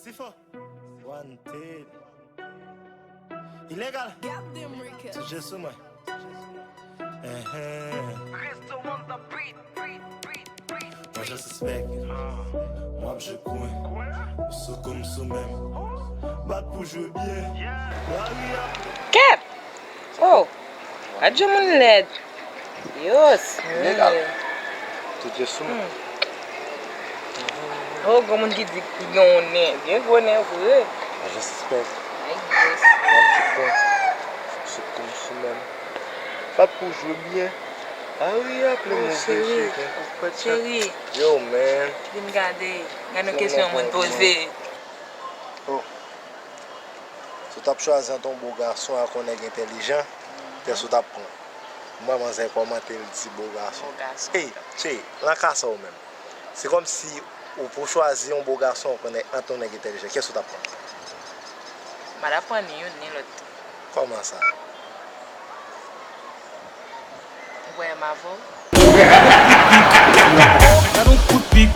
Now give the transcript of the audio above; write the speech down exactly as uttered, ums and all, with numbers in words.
Sifo. Wanted. Ilegal. Tout je sou mwen. Ehe. Mwen jan sispèk. Mwen ap jwe kwen. Sou koum sou menm. Bat pou jwe byen. Lari a. Kèt! Oh! Gad jan moun lèd. Yos. Ilegal. Tout je sou mwen. Oh, granmoun ki di ki gen yon nen. Gen gwo nen vre. Mwen jan sispèk. Ay, Yos. Mwen ap jwe kwen. Sou koum sou menm. Bat pou jwe byen. Lari a plen move cheri. Cheri. Yo, man. Vin gade. Gade yon kesyon moun poze. Oh. Si w t ap chwazi ant yon bo gason ak yon nèg entèlijan, kiyès ou t ap pran? M wè manzè kòmante, l di bo gason. Bo gason. Ey, tchè, nan ka sa ou menm. Se kòmsi ou pou chwazi yon bo gason ak yon nèg, ant yon nèg entèlijan, kiyès ou t ap pran? M pa t ap pran ni youn ni lòt. Kòman sa? Ou kwè m avè w? Gad yon kout pik.